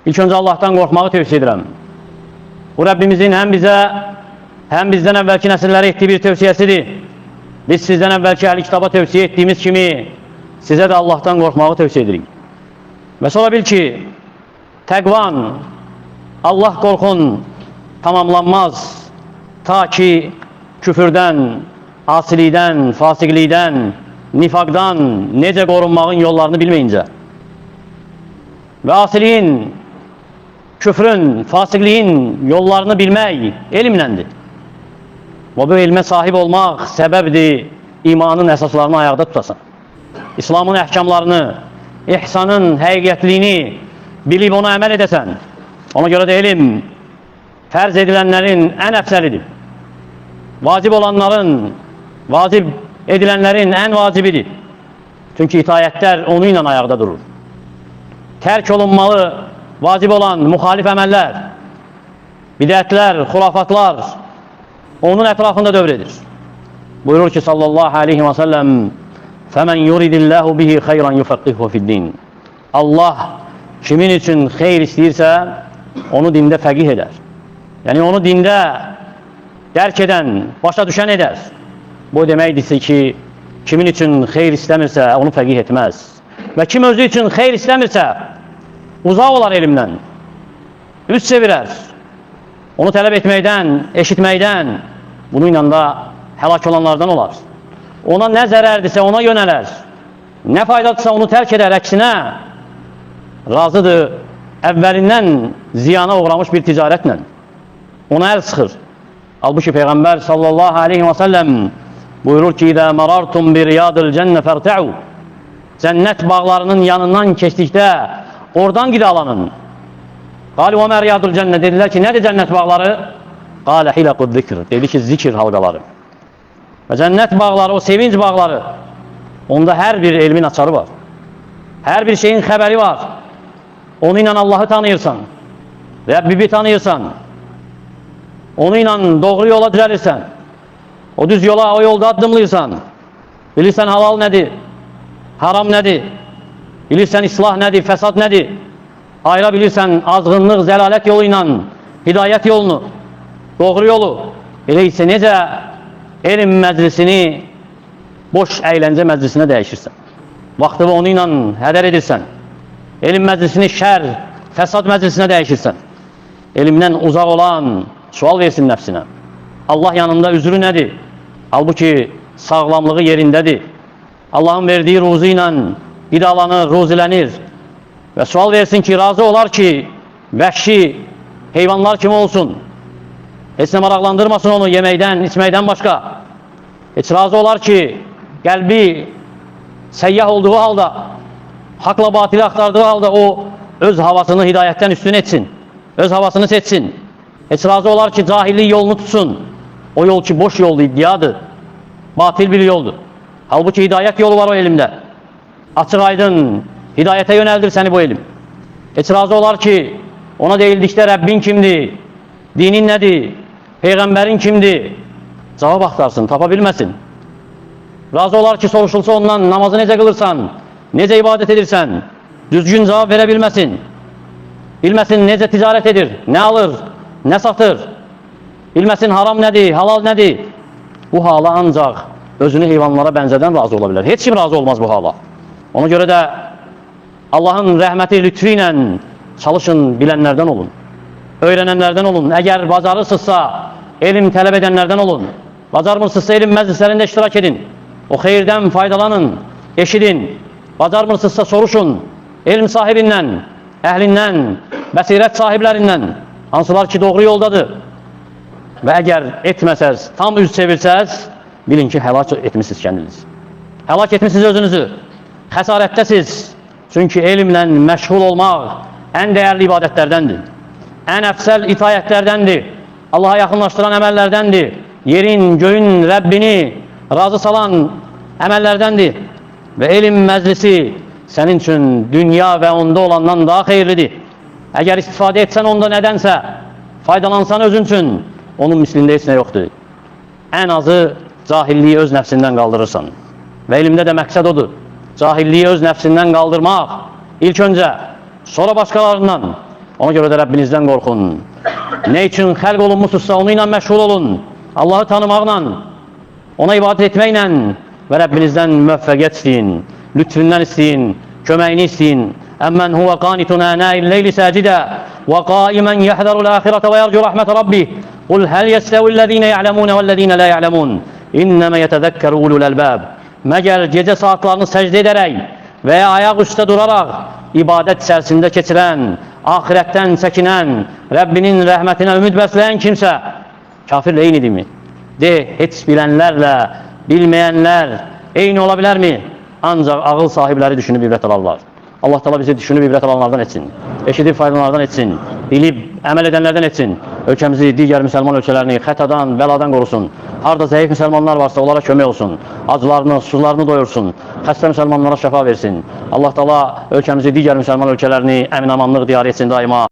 İlk öncə Allahdan qorxmağı tövsiyə edirəm. Bu Rəbbimizin həm bizə, həm bizdən əvvəlki nəsillərə etdiyi bir tövsiyəsidir. Biz sizdən əvvəlki əhli kitaba tövsiyə etdiyimiz kimi sizə də Allahdan qorxmağı tövsiyə edirik. Və sonra bil ki, təqvan, Allah qorxun tamamlanmaz ta ki küfürdən, asilikdən, fasiqlikdən, nifaqdan necə qorunmağın yollarını bilməyincə və asiliyin, küfrün, fasiqliyin yollarını bilmək elmləndir. Və bu elmə sahib olmaq səbəbdir imanın əsaslarını ayaqda tutasan. İslamın əhkamlarını, ihsanın həqiqətliyini bilib ona əməl edəsən. Ona görə də elm fərz edilənlərin ən əfsəlidir. Vacib olanların, vacib edilənlərin ən vacibidir. Çünki itayətlər onu ilə ayaqda durur. Tərk olunmalı, vacib olan müxalif əməllər, bidətlər, xurafatlar onun ətrafında dövr edir. Buyurur ki sallallahu aleyhi və səlləm: "Fəmən yuridillahu bihi xeyran yufaqqihu fid-din." Allah kimin üçün xeyr istəyirsə, onu dində fəqih edər. Yəni onu dində dərk edən, başa düşən edər. Bu deməkdir ki, kimin üçün xeyr istəmirsə, onu fəqih etməz. Və kim özü üçün xeyr istəmirsə, uzaq olar elmdən. Üz çevirər. Onu tələb etməkdən, eşitməkdən, bununla da həlak olanlardan olar. Ona nə zərərdirsə ona yönələr. Nə faydadırsa onu tərk edər, əksinə razıdır əvvəlindən ziyana uğramış bir ticarətlə. Ona əl sıxır. Halbuki Peyğəmbər sallallahu aleyhi və səlləm buyurur ki, İzə marartum bi riyadil cənnə fərtə'u. Cənnət bağlarının yanından keçdikdə oradan qidalanın. Qalu və mə riyadul cənnə? Dedilər ki, nədir cənnət bağları? Qalə hilaqud zikr. Dedi ki, zikir halqaları. Və cənnət bağları, o sevinc bağları, onda hər bir elmin açarı var. Hər bir şeyin xəbəri var. Onunla Allahı tanıyırsan, Rəbbibi tanıyırsan, onunla doğru yola düzəlirsən, o düz yola, o yolda addımlıyırsan, bilirsən halal nədir, haram nədir, bilirsən islah nədir, fəsad nədir, ayıra bilirsən azğınlıq, zəlalət yolu ilə hidayət yolunu, doğru yolu. Elə isə necə elm məclisini boş əyləncə məclisinə dəyişirsən? Vaxtını onu ilə hədər edirsən. Elm məclisini şər, fəsad məclisinə dəyişirsən. Elmdən uzaq olan sual versin nəfsinə. Allah yanında üzrü nədir? Halbuki sağlamlığı yerindədir. Allahın verdiyi ruzi ilə qidalanır, ruzilənir. Və sual versin ki, razı olar ki, vəhşi heyvanlar kimi olsun. Heç nə maraqlandırmasın onu yeməkdən, içməkdən başqa. Heç razı olar ki, qəlbi səyyah olduğu halda, haqla batili axtardığı halda o öz havasını hidayətdən üstün etsin. Öz havasını seçsin. Heç razı olar ki, cahillik yolunu tutsun. O yol ki, boş yoldur, iddiadır. Batil bir yoldur. Halbuki hidayət yolu var o elmdə. Açıq aydın, hidayətə yönəldir səni bu elm. Heç razı olar ki, ona deyildikdə Rəbbin kimdir, dinin nədir, Peyğəmbərin kimdir? Cavab axtarsın, tapa bilməsin. Razı olar ki, soruşulsa ondan namazı necə qılırsan, necə ibadət edirsən, düzgün cavab verə bilməsin. Bilməsin necə ticarət edir, nə alır, nə satır. Bilməsin haram nədir, halal nədir. Bu hala ancaq özünü heyvanlara bənzədən razı ola bilər. Heç kim razı olmaz bu hala. Ona görə də Allahın rəhməti, lütfü ilə çalışın, bilənlərdən olun. Öyrənənlərdən olun. Əgər bacarırsınızsa, elm tələb edənlərdən olun. Bacarmırsınızsa elm məclislərində iştirak edin. O xeyirdən faydalanın, eşidin. Bacarmırsınızsa soruşun. Elm sahibindən, əhlindən, bəsirət sahiblərindən, hansılar ki doğru yoldadır. Və əgər etməsəz, tam üz çevirsəz, bilin ki, həlak etmişsiniz kəndinizi. Həlak etmişsiniz özünüzü. Xəsarətdəsiz. Çünki elmlə məşğul olmaq ən dəyərli ibadətlərdəndir. Ən əfsəl itayətlərdəndir. Allaha yaxınlaşdıran əməllərdəndir. Yerin, göyün Rəbbini razı salan əməllərdəndir. Və elm məclisi sənin üçün dünya və onda olandan daha xeyirlidir. Əgər istifadə etsən onda nədənsə, faydalansan özün üçün, onun mislində heç nə yoxdur. Ən azı cahilliyi öz nəfsindən qaldırırsan. Və elmdə də məqsəd odur. Cahilliyi öz nəfsindən qaldırmaq. İlk öncə, sonra başqalarından. Ona görə də Rəbbinizdən qorxun. Nə üçün xəlq olunmusunuzsa onu ilə məşğul olun. Allahı tanımaqla, ona ibadət etməklə və Rəbbinizdən müvəffəqiyyət istəyin, lütfündən istəyin, köməyini istəyin. Əmmən huvə qanitun ânâil leyli sacidə və qaimən yəhzərul axirətə və yərcu rəhmətə rabbih. Qul həl yestəvillezîne ya'lemûne vellezîne lâ ya'lemûn. İnnemâ yetezekkeru ulul elbâb. Məgər gecə saatlarını səcdə edərək və ya ayaq üstə duraraq ibadət içərisində keçirən, axirətdən çəkinən, Rəbbinin rəhmətinə ümid bəsləyən kimsə kafirlə eynidirmi? De, heç bilənlərlə bilməyənlər eyni ola bilərmi? Ancaq ağıl sahibləri düşünüb ibrət alarlar. Allah Teala bizi düşünüb ibrət alanlardan etsin. Eşidib faydalananlardan etsin. Bilib əməl edənlərdən etsin. Ölkəmizi, digər müsəlman ölkələrini xətadan, bəladan qorusun. Harda zəif müsəlmanlar varsa onlara kömək olsun. Acılarını, susuzlarını doyursun. Xəstə müsəlmanlara şəfa versin. Allah Teala ölkəmizi, digər müsəlman ölkələrini əmin-amanlıq diyarı etsin daima.